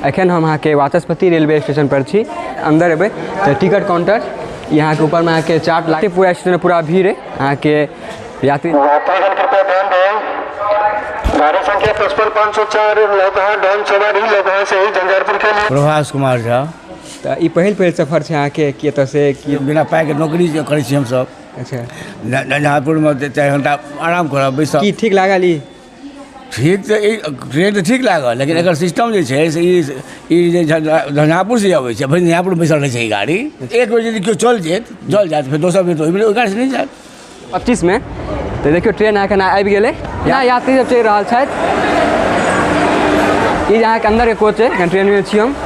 एखन हम अहाँके वाचस्पति रेलवे स्टेशन पर छी। अंदर एबै तऽ टिकट काउंटर यहाँ के ऊपर में अहाँके चार्ट लागतै। पूरा स्टेशन में पूरा भीड़ है अहाँके यात्री। यात्रीगण कृपया ध्यान दें, गाड़ी संख्या 55504 लोकहा डोम सवारी लोकहा से ही झंझारपुर के लिए। प्रभास कुमार झा। तऽ ई पहिल पहिल सफर छै अहाँके कि एतऽसँ कि बिना पाइके नौकरी जे करै छी हमसभ। अच्छा, झंझारपुरमे 4 घंटा आराम करब बैसब। की ठीक लागल ई? ठीक तऽ ई ट्रेन तऽ ठीक लागल, लेकिन एकर सिस्टम जे छै से ई जे झंझारपुरसँ जे अबै छै, भरि झंझारपुर बैसल रहै छै ई गाड़ी। एक बेर यदि केओ चलि जायत चलि जायत, फेर दोसर बेर तऽ ओहि गाड़ीसँ नहि जायत। 25मे तऽ देखियौ ट्रेन एखन आबि गेलै। यहाँ यात्री सब चलि रहल छथि। ई जे अहाँके अन्दरके कोच है, एखन ट्रेनमे छी हम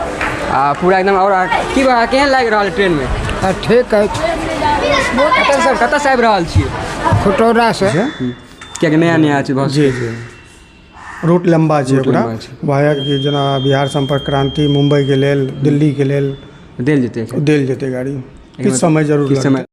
आ पूरा एकदम। आओर की केहन लागि रहल है ट्रेनमे? ठीक अछि। कतऽसँ कतऽसँ आबि रहल छियै? खुटौरासँ। कियाकि नया नया छै बहुत। जी जी, रूट लम्बा छै ओकरा लम्बा छै। वाया कि जेना बिहार सम्पर्क क्रांति मुम्बईके लेल, दिल्लीके लेल देल जेतै, देल जेतै गाड़ी। किछु समय जरूर किछु समय लगतै।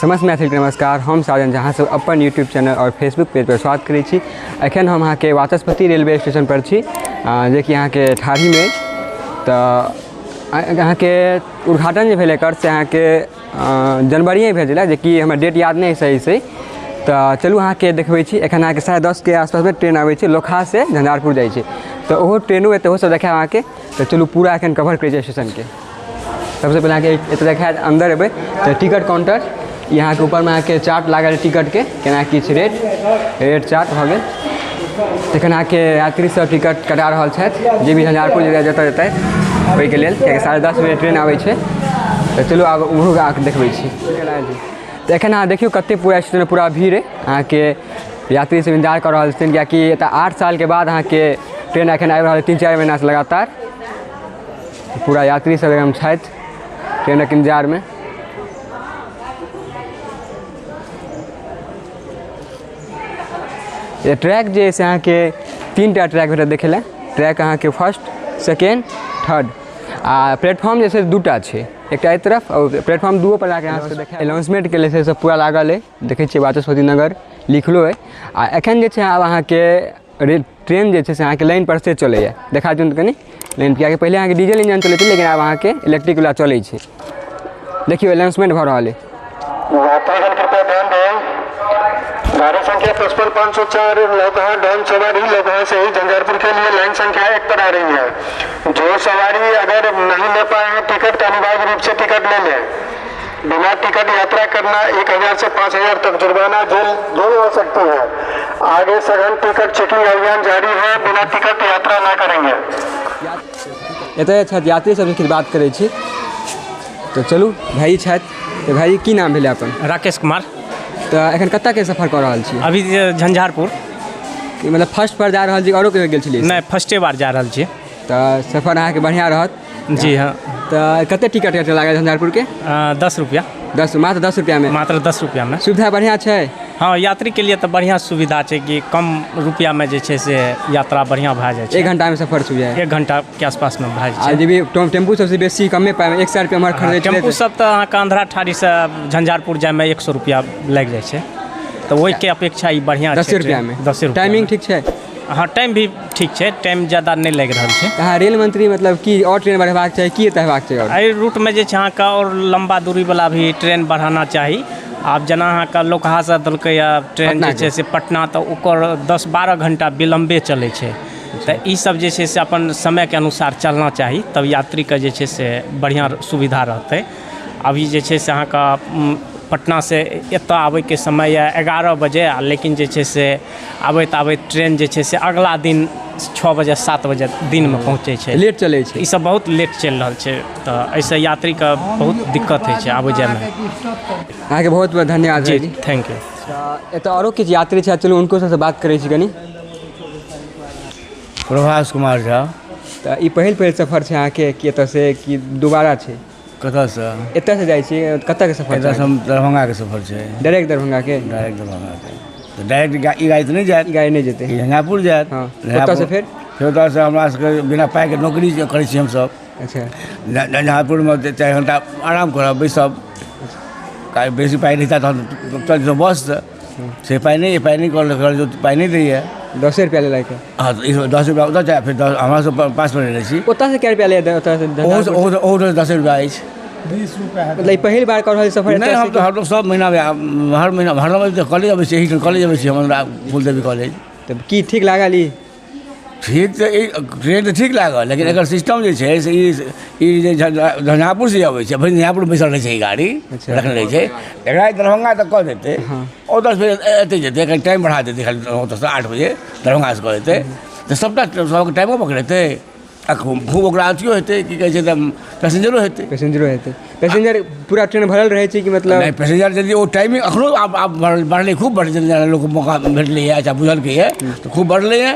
समस्त मैथिलके नमस्कार, हम साजन जहाँ सब अपन यूट्यूब चैनल और फेसबुक पेज पर स्वागत करै छी। एखन हम अहाँके वाचस्पति रेलवे स्टेशन पर छी, जेकि अहाँके ठाढ़ीमे। तऽ अहाँके उद्घाटन जे भेल एकर से अहाँके जनवरिए भेल छलै, जेकि हमरा डेट याद नहि सही से। तऽ चलू अहाँके देखबै छी। एखन अहाँके 10:30 के आसपासमे ट्रेन आबै छै, लोकहासँ झंझारपुर जाइ छै, तऽ ओहो ट्रेनो एतै, ओहो सब देखायब अहाँके। तऽ चलू पूरा एखन कवर करै छी स्टेशनके। सबसँ पहिले अहाँके एतऽ देखायत। अन्दर एबै तऽ टिकट काउंटर यहाँ के ऊपरमे अहाँके चार्ट लागल टिकटके, केना की छै रेट, रेट चार्ट भऽ गेल। तखन अहाँके यात्री सब टिकट कटा रहल छथि, जे भी झंझारपुर जतऽ जेतै ओहिके लेल, कियाकि 10:30 बजे ट्रेन आबै छै। तऽ चलू आब उम्हरो अहाँके देखबै छी। तऽ एखन अहाँ देखियौ कते पूरा स्टेशनमे पूरा भीड़ अइ। अहाँके यात्री सब इन्तजार कऽ रहल छथिन, कियाकि एतऽ 8 सालके बाद अहाँके ट्रेन एखन आबि रहल अइ, 3-4 महीनासँ लगातार पूरा यात्री सब एकदम छथि ट्रेनक इन्तजारमे। ये ट्रैक जे से अहाँके 3टा ट्रैक भेटत देखै लए। ट्रैक अहाँके फर्स्ट, सेकेंड, थर्ड, आ प्लेटफॉर्म जे छै 2टा छै, एकटा एहि तरफ आओर प्लेटफॉर्म 2 पर जाके अहाँ सबके देखा। अनाउंसमेंटके लेल से सब पूरा लागल अइ, देखै छियै वाचस्पति नगर लिखलो अइ। आ एखन जे छै आब अहाँके ट्रेन जे छै से अहाँके लाइन पर से चलैए। देखा दियौ कनि लाइन, कियाकि पहिले अहाँके डीजल इंजन चलै छै, लेकिन आब अहाँके इलेक्ट्रिक वला चलै छै। देखियौ अनाउंसमेंट भऽ रहल अइ। यात्रीगण कृपया ध्यान दें, गाड़ी संख्या 55504 लोकहा डोम सवारी लोकहा से ही झंझारपुर के लिए लाइन संख्या 1 पर आ रही है। जो सवारी अगर नहीं ले पाए हैं टिकट तो अनिवार्य रूप से टिकट ले लें। बिना टिकट यात्रा करना 1000 से 5000 तक जुर्माना, जेल दोनों हो सकती है। आगे सघन टिकट चेकिंग अभियान जारी है, बिना टिकट यात्रा ना करेंगे। एतऽ छथि यात्री सबसँ किछु बात करै छी। तऽ चलू भाई छथि। तऽ भाई की नाम भेलै अपन? राकेश कुमार। तऽ एखन कतऽके सफर कऽ रहल छी? अभी झंझारपुर। मतलब फर्स्ट पर जा रहल छी औरो कहियो गेल छलियै? नहि, फर्स्टे बार जा रहल छी। तऽ सफर अहाँके बढ़िआँ रहत? जी हाँ। तऽ कते टिकट कटे लागल झंझारपुरके? 10 रुपया। 10, मात्र 10 रुपयामे? मात्र 10 रुपयामे। सुविधा बढ़िआँ छै? हाँ, यात्रीके लिए तऽ बढ़िआँ सुविधा छै कि कम रुपयामे जे छै से यात्रा बढ़िआँ भए जाइ छै। 1 घंटामे सफर सुविधा 1 घंटाके आसपासमे भए जाइ आ छै। जे भी टेम्पू सबसँ बेसी कमे पाइमे 100 रुपया एम्हर खरीदै छलै। टेम्पू सब तऽ अहाँके अंधरा ठाढ़ीसँ झंझारपुर जाइमे 100 रुपया लागि जाइ छै, तऽ ओहिके अपेक्षा ई बढ़िआँ 10 रुपयामे। 10 रुपया। टाइमिंग ठीक छै? हाँ, टाइम भी ठीक छै, टाइम ज़्यादा नहि लागि रहल छै। अहाँ रेल मंत्री मतलब की और ट्रेन बढ़ेबाक चाही, की एतऽ हेबाक चाही? आओर एहि रूटमे जे छै अहाँके आओर लम्बा दूरीवला भी ट्रेन बढ़ाना चाही। आब जेना अहाँके लोकहासँ देलकैए ट्रेन जे छै से पटना, तऽ ओकर 10-12 घंटा विलम्बे चलै छै। तऽ ई सब जे छै से अपन समयके अनुसार चलना चाही, तब यात्रीके जे छै से बढ़िआँ सुविधा रहतै। अभी जे छै से अहाँके पटनासँ एतऽ आबैके समय यऽ 11 बजे, आ लेकिन जे छै से आबैत आबैत ट्रेन जे छै से अगला दिन 6 बजे 7 बजे दिनमे पहुँचै छै। लेट चलै छै। ई सब बहुत लेट चलि रहल छै, तऽ एहिसँ यात्रीके बहुत दिक्कत होइ छै आबै जाइमे। अहाँके बहुत बहुत धन्यवाद। जी, thank you. एतऽ औरो किछु यात्री छथि, चलू हुनको सबसँ बात करै छी कनि। प्रभास कुमार झा। तऽ ई पहिल पहिल सफर छै अहाँके कि एतऽसँ कि दोबारा छै? कतऽसँ? एतऽसँ जाइ छी, कतऽके सफर? एतऽसँ हम दरभंगाके सफर छै। डायरेक्ट दरभंगाके? डायरेक्ट दरभंगाके। तऽ डायरेक्ट ई गाड़ी तऽ नहि जायत? ई गाड़ी नहि जेतै, ई झंझारपुर जायत। हाँ, ओतऽसँ फेर? फेर ओतऽसँ हमरा सबके बिना पाइके नौकरी जे करै छी हमसभ। अच्छा। झंझारपुरमे 4 घंटा आराम करब, बैसब, बेसी पाइ नहि तहन चलि जेतहुँ बससँ। से पाइ नहि, पाइ नहि कहल, पाइ नहि दैए। 10 रुपैआ लेलक। हँ, तऽ 10 रुपैआ ओतऽ जाय, फेर 10 हमरा सब पास पर रहै छी। ओतऽसँ कए रुपैआ ले? ओतऽसँ ओहो 10 रुपैआ अछि। 20 रुपैआ। मतलब पहिल बार कऽ रहल सफर? नहि, हम तऽ हरदम सब महीना, हर महीना हरदम कॉलेज अबै छी, एहिठाम कॉलेज अबै छी हमरा फूलदेवी कॉलेज। तऽ की ठीक लागल ई? ठीक तऽ ई ट्रेन तऽ ठीक लागल, लेकिन एकर सिस्टम जे छै से ई जे झंझारपुरसँ अबै छै, भरि झंझारपुर बैसल रहै छै ई गाड़ी, रखने रहै छै एकरा, दरभंगा तक कऽ देतै, ओतऽसँ फेर एतै जेतै, कनि टाइम बढ़ा देतै खाली, ओतऽसँ 8 बजे दरभंगासँ कऽ देतै तऽ सभटा सबके टाइमो पकड़ेतै आ खूब ओकरा अथियो हेतै, की कहै छै, तऽ पैसेंजरो हेतै। पैसेंजरो हेतै। पैसेंजर पूरा ट्रेन भरल रहै छै कि मतलब? नहि, पैसेंजर यदि ओ टाइमिंग एखनो आब बढ़लै, खूब बढ़लै, लोकके मौका भेटलैए, अच्छा बुझलकैए तऽ खूब बढ़लैए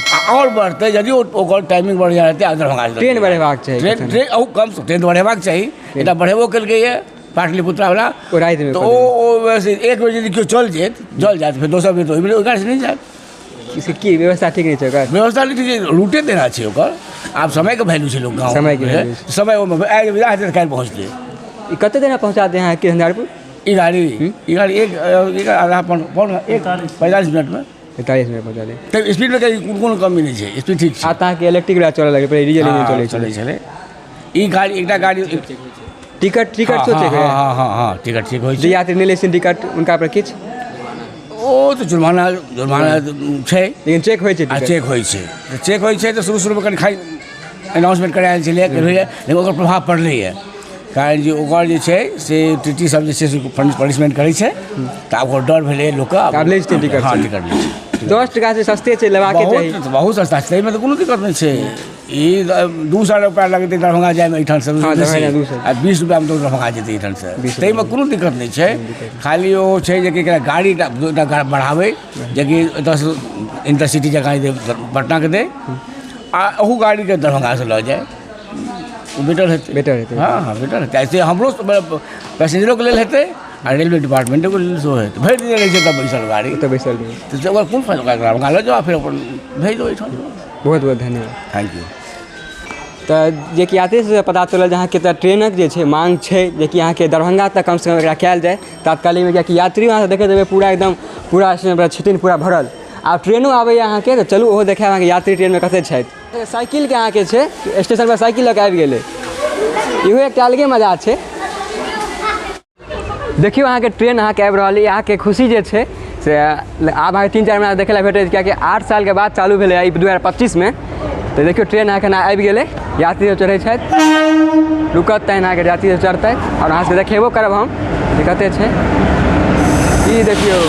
आ आओर बढ़तै यदि ओकर टाइमिंग बढ़िआँ हेतै। आ दरभंगा ट्रेन बढ़ेबाक चाही। ट्रेन ओ कम ट्रेन बढ़ेबाक चाही, एकटा बढ़ेबो केलकैए पाटलिपुत्रावला रातिमे, तऽ ओ वैसे एक बेर यदि केओ चल जायत, चल जायत, फेर दोसर बेर तऽ ओहि गाड़ीसँ नहि जायत। इसके की व्यवस्था ठीक नहि छै ओकर? व्यवस्था नहि ठीक छै, रूटे देना छै ओकर। आब समयके वैल्यू छै लोक गाँव समयके वैल्यू। समय ओहिमे आइ विदा हेतै तऽ काल्हि पहुँचतै। ई कते देरमे पहुँचा दे अहाँके झंझारपुर? ई गाड़ी, ई गाड़ी एक आधा पौन एक 45 मिनटमे। 45 मिनट पहुँचा दे। तऽ स्पीडमे कोनो कमी नहि छै, स्पीड ठीक छै। आ तऽ अहाँके इलेक्ट्रिक वला चलऽ लगलै, पहिले डीजल इंजन चलै छलै। छलै ई गाड़ी, एकटा गाड़ी टिकट, टिकट सोचै? हँ हँ हँ, टिकट ठीक होइ छै। जे यात्री नहि लै छै टिकट हुनका पर किछु? ओ तऽ जुर्माना, जुर्माना छै, लेकिन चेक होइ छै। आ चेक होइ छै तऽ चेक होइ छै तऽ शुरू शुरूमे कनि खाली अनाउंसमेंट करायल छलैए, लेकिन ओकर प्रभाव पड़लैए, कारण जे ओकर जे छै से टी टी सब जे छै से पनिशमेंट करै छै, तऽ आब ओकर डर भेलै लोकके। आब लै छै टिकट? हँ, टिकट लै छै। 10 टकासँ सस्ते छै, लेबाके चाही। बहुत सस्ता छै, ताहिमे तऽ कोनो दिक्कत नहि छै। ई 200 रुपैआ लगतै दरभंगा जाइमे एहिठामसँ, आ 20 रुपैआमे तऽ दरभंगा जेतै एहिठामसँ, ताहिमे कोनो दिक्कत नहि छै। खाली ओ छै जेकि एकरा गाड़ी एकटा बढ़ाबै, जेकि एतऽसँ इंटरसिटी जकाँ पटनाके दै आ ओहू गाड़ीके दरभंगासँ लऽ जाय, ओ बेटर हेतै। बेटर हेतै। हँ हँ, बेटर हेतै। से हमरो पैसेंजरोके लेल हेतै आ रेलवे डिपार्टमेंटोके लेल सेहो हेतै। भरि दिन रहै छै तऽ बैसल गाड़ी ओतऽ बैसल, तऽ ओकर कोन फायदा? दरभंगा लऽ जाउ आ फेर अपन भेज दो एहिठाम। बहुत बहुत धन्यवाद। Thank you. तऽ जेकि यात्रीसँ पता चलल जे अहाँके तऽ ट्रेनक जे छै माँग छै जेकि अहाँके दरभंगा तक कमसँ कम एकरा कयल जाय तात्कालिकमे, कियाकि यात्री अहाँ देखैत हेबै पूरा एकदम पूरा स्टेशन पर छथिन पूरा भरल। आब ट्रेनो आबैए अहाँके, तऽ चलू ओहो देखायब अहाँके यात्री ट्रेनमे कतेक छथि। साइकिलके अहाँके छै, स्टेशन पर साइकिल लऽ कऽ आबि गेलै, इहो एकटा अलगे मजा छै। देखियौ अहाँके ट्रेन अहाँके आबि रहल अइ, अहाँके खुशी जे छै से आब अहाँके 3-4 महीना देखै लए भेटै, कियाकि 8 सालके बाद चालू भेलै ई 2025मे। तऽ देखियौ ट्रेन अहाँके आबि गेलै, यात्री सब चढ़ै छथि, रुकत तहन अहाँके यात्री सब चढ़तै आओर अहाँ सबके देखेबो करब हम जे कते छै। ई देखियौ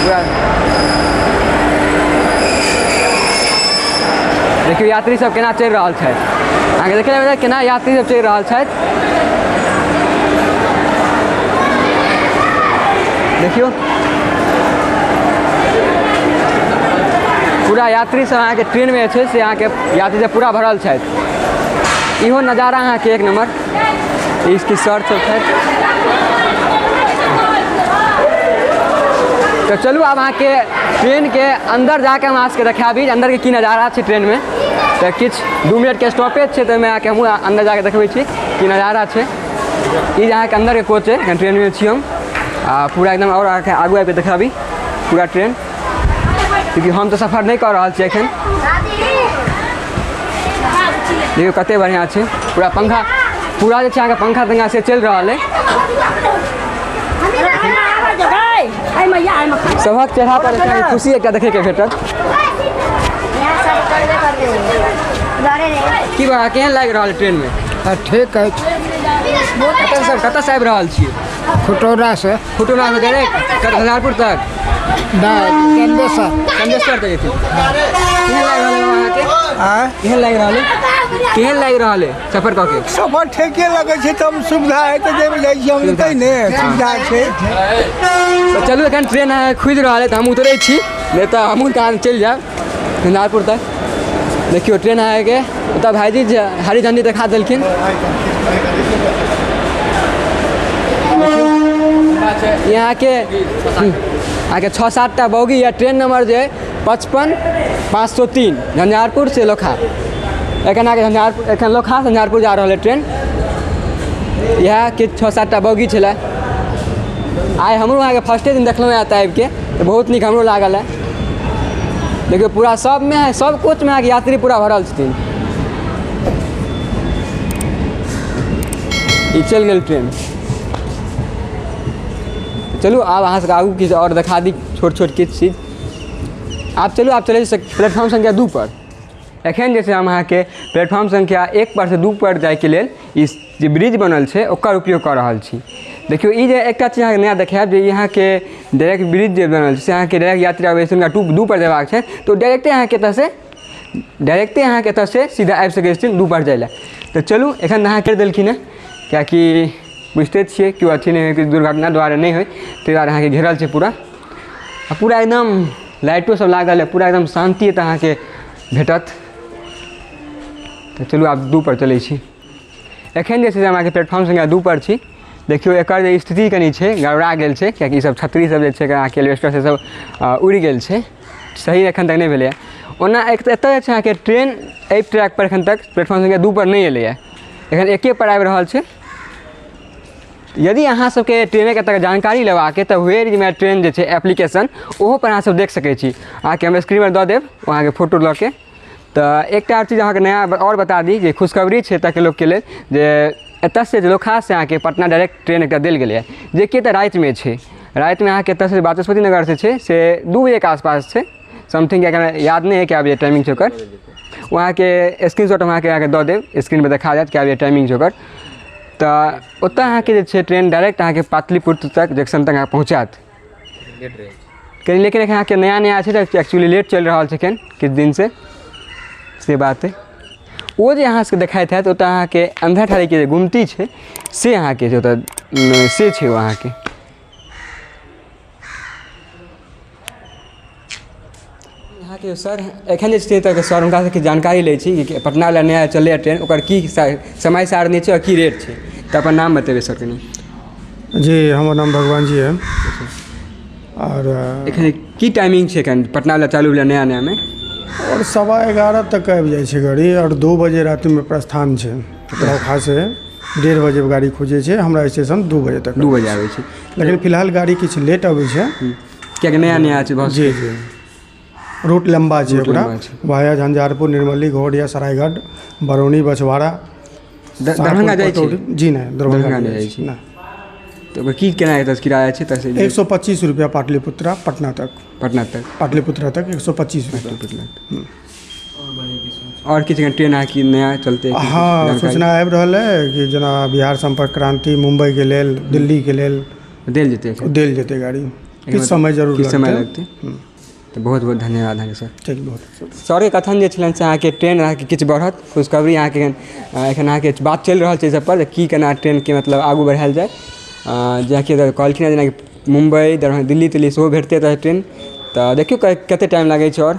पूरा, देखियौ यात्री सब केना चढ़ि रहल छथि, अहाँके देखै लए केना यात्री सब चढ़ि रहल छथि। देखियौ पूरा यात्री सब अहाँके ट्रेनमे जे छै से अहाँके यात्री सब पूरा भरल छथि। इहो नजारा अहाँके एक नम्बर। इसकी सर सब छथि। तऽ चलू आब अहाँके ट्रेनके अन्दर जाके हम अहाँ सबके देखाबी अन्दरके की नजारा छै ट्रेनमे। तऽ किछु 2 मिनटके स्टॉपेज छै, तऽ ओहिमे अहाँके हमहूँ अन्दर जाके देखबै छी की नजारा छै। ई जे अहाँके अन्दरके कोच है, ट्रेनमे छी हम आ पूरा एकदम, आओर अहाँके आगू आबिके देखाबी पूरा ट्रेन, क्योंकि हम तऽ सफर नहि कऽ रहल छी एखन। देखियौ कते बढ़िआँ छै, पूरा पंखा पूरा जे छै अहाँके पंखा तंखा से चलि रहल अइ। सभक चेहरा पर खुशी एकटा देखैके भेटत। की बाबा केहन लागि रहल ट्रेनमे? ठीक अछि। कतऽसँ आबि रहल छी? खुटौनासँ। खुटौनासँ डायरेक्ट झंझारपुर तक? नहि, चंदेश्वर। चंदेश्वर तक जेथिन। केहन लागि रहल है अहाँके? केहन लागि रहल है? केहन लागि रहल है सफर कऽ के? सफर ठीके लगै छै, तब सुविधा है तऽ जाहि जाइ छी हम तै ने सुविधा छै। तऽ चलू एखन ट्रेन खुजि रहल है तऽ हम उतरै छी, नहि तऽ हमहूँ कहाँ चलि जायब झंझारपुर तक। देखियौ ट्रेन अहाँके ओतऽ भाइजी हरी झंडी देखा देलखिन। यहाँके अहाँके 6-7 टा बोगी या ट्रेन नंबर जे 55 503 झंझारपुर से लोखा। एखन अहाँके झंझारपुर, एखन लोखा झंझारपुर जा रहल है ट्रेन। इएह किछु 6-7 टा बौगी छलै। आइ हमरो अहाँके फर्स्टे दिन देखलहुँ हँ एतऽ आबिके, तऽ बहुत नीक हमरो लागल है। देखियौ पूरा सबमे सब कोचमे अहाँके यात्री पूरा भरल छथिन। ई चलि गेल ट्रेन। चलू आब अहाँ सबके आगू किछु आओर देखा दी छोट छोट किछु चीज। आब चलू आब चलै छी प्लेटफॉर्म संख्या 2 पर। एखन जे छै हम अहाँके प्लेटफॉर्म संख्या 1 पर से 2 पर जाइके लेल ई जे ब्रिज बनल छै ओकर उपयोग कऽ रहल छी। देखियौ ई जे एकटा चीज अहाँके नया देखायब जे अहाँके डायरेक्ट ब्रिज जे बनल छै से अहाँके डायरेक्ट यात्री आबै छै, हुनका 2 पर जेबाक छै तऽ डायरेक्टे अहाँके एतऽसँ डायरेक्टे अहाँके एतऽसँ सीधा आबि सकै छथिन 2 पर जाइ लए। तऽ चलू एखन अहाँ करि देलखिन हँ, किएकि बुझिते छियै केओ अथी नहि होइ, किछु दुर्घटना दुआरे नहि होइ, ताहि दुआरे अहाँके घेरल छै पूरा। आ पूरा एकदम लाइटो सब लागल है, पूरा एकदम शान्ति एतऽ अहाँके भेटत। तऽ चलू आब 2 पर चलै छी। एखन जे छै से हम अहाँके प्लेटफॉर्म संख्या 2 पर छी। देखियौ एकर जे स्थिति कनि छै गड़बड़ा गेल छै, किएकि ईसब छतरी सब जे छै अहाँके एल्वेस्टर से सब उड़ि गेल छै, सही एखन तक नहि भेलैए। ओना एक तऽ एतऽ जे छै अहाँके ट्रेन एहि ट्रैक पर एखन तक प्लेटफॉर्म संख्या 2 पर नहि एलैए, एखन एके पर आबि रहल छै। यदि अहाँ सबके ट्रेनके एतऽ जानकारी लेबाक तऽ वेयर is my train जे छै एप्लीकेशन ओहो पर अहाँ सब देख सकै छी। अहाँके हम स्क्रीन पर दऽ देब अहाँके फोटो लऽ के। तऽ एकटा चीज अहाँके नया आओर बता दी जे खुशखबरी छै एतऽके लोकके लेल जे एतऽसँ जे लोकहासँ अहाँके पटना डायरेक्ट ट्रेन एकटा देल गेलैए, जेकि एतऽ रातिमे छै। रातिमे अहाँके एतऽसँ वाचस्पति नगरसँ छै से 2 बजेके आसपास छै समथिंग, किएकि याद नहि है कए बजे टाइमिंग छै ओकर। ओ अहाँके स्क्रीनशॉट हम अहाँके दऽ देब, स्क्रीनपर देखा जायत कए बजे टाइमिंग छै ओकर। तऽ ओतऽ अहाँके जे छै ट्रेन डायरेक्ट अहाँके पाटलिपुत्र तक जंक्शन तक अहाँके पहुँचायत। लेकिन एखन अहाँके नया नया छै तऽ एक्चुअली लेट चलि रहल छै एखन किछु दिनसँ, से बात है। ओ जे अहाँ सबके देखाइत हैत ओतऽ अहाँके अंधराठाढ़ीके जे गुमती छै से अहाँके छै ओतऽ से छै ओ अहाँके। अहाँके सर एखन जे छै तऽ सर हुनका सबके जानकारी लै छी कि पटना लए नया चलैए ट्रेन, ओकर की समय सारणी छै आओर की रेट छै, तऽ अपन नाम बतेबै सर कनि। जी हमर नाम भगवान जी है। और एखन की टाइमिंग छै एखन पटना लए चालू भेलै नया नयामे? और 11:15 तक आबि जाइ छै गाड़ी और 2 बजे रातिमे प्रस्थान छै। लौकहा से 1:30 बजे गाड़ी खुजै छै, हमरा स्टेशन 2 बजे तक 2 बजे आबै छै। लेकिन फिलहाल गाड़ी किछु लेट अबै छै कियाकि नया नया छै बहुत। जी जी रूट लम्बा छै ओकरा, वाया झंझारपुर, निर्मली, घोड़िया, सरायघाट, बरौनी, बछवाड़ा, दरभंगा जाइ छै? जी नहि, दरभंगा नहि जाइ छै। तऽ ओकर की केना एतऽ किराया छै? 125 रुपया पाटलिपुत्रा पटना तक। पटना तक, पाटलिपुत्रा तक 125 रुपया। आओर किछु ट्रेन अहाँके नया चलते? हाँ सूचना आबि रहल है कि जेना बिहार संपर्क क्रांति मुम्बईके लेल, दिल्लीके लेल देल जेतै, देल जेतै गाड़ी, किछु समय जरूर किछु समय लगतै। तऽ बहुत बहुत धन्यवाद अहाँके सर। ठीक, बहुत सरके कथन जे छलनि से अहाँके ट्रेन अहाँके किछु बढ़त खुशखबरी अहाँके एखन अहाँके बात चलि रहल छै एहि सबपर जे की केना ट्रेनके मतलब आगू बढ़ायल जाय। जेनाकि कहलखिन हँ जेनाकि मुम्बई, दरभंगा, दिल्ली तिल्ली सेहो भेटतै एतऽ ट्रेन। तऽ देखियौ कतेक टाइम लागै छै आओर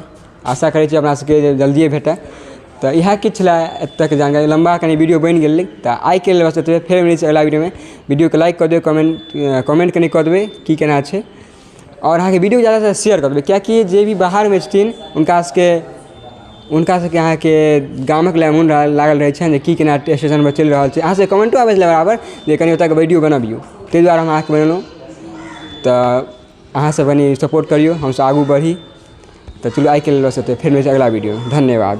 आशा करै छी अपना सबके जे जल्दिए भेटै। तऽ इएह किछु छलै एतऽके जानकारी, लम्बा कनि वीडियो बनि गेलै। तऽ आइके लेल बस एतबे, फेर मिलै छै अगिला वीडियोमे। वीडियोके लाइक कऽ दियौ, कमेंट कनि कऽ देबै की केना छै, आओर अहाँके वीडियो ज्यादासँ शेयर कऽ देबै, किएकि जे भी बाहरमे छथिन हुनका सबके अहाँके गामक लए मोन लागल रहै छनि जे की केना स्टेशनपर चलि रहल छै। अहाँ सबके कमेंटो आबै छलै बराबर जे कनि ओतऽके वीडियो बनबियौ, ताहि दुआरे हम अहाँके बनेलहुँ। तऽ अहाँ सब कनि सपोर्ट करियौ, हमसब आगू बढ़ी। तऽ चलू आइके लेल बस एतबे, फेर मिलै छै अगिला वीडियोमे। धन्यवाद।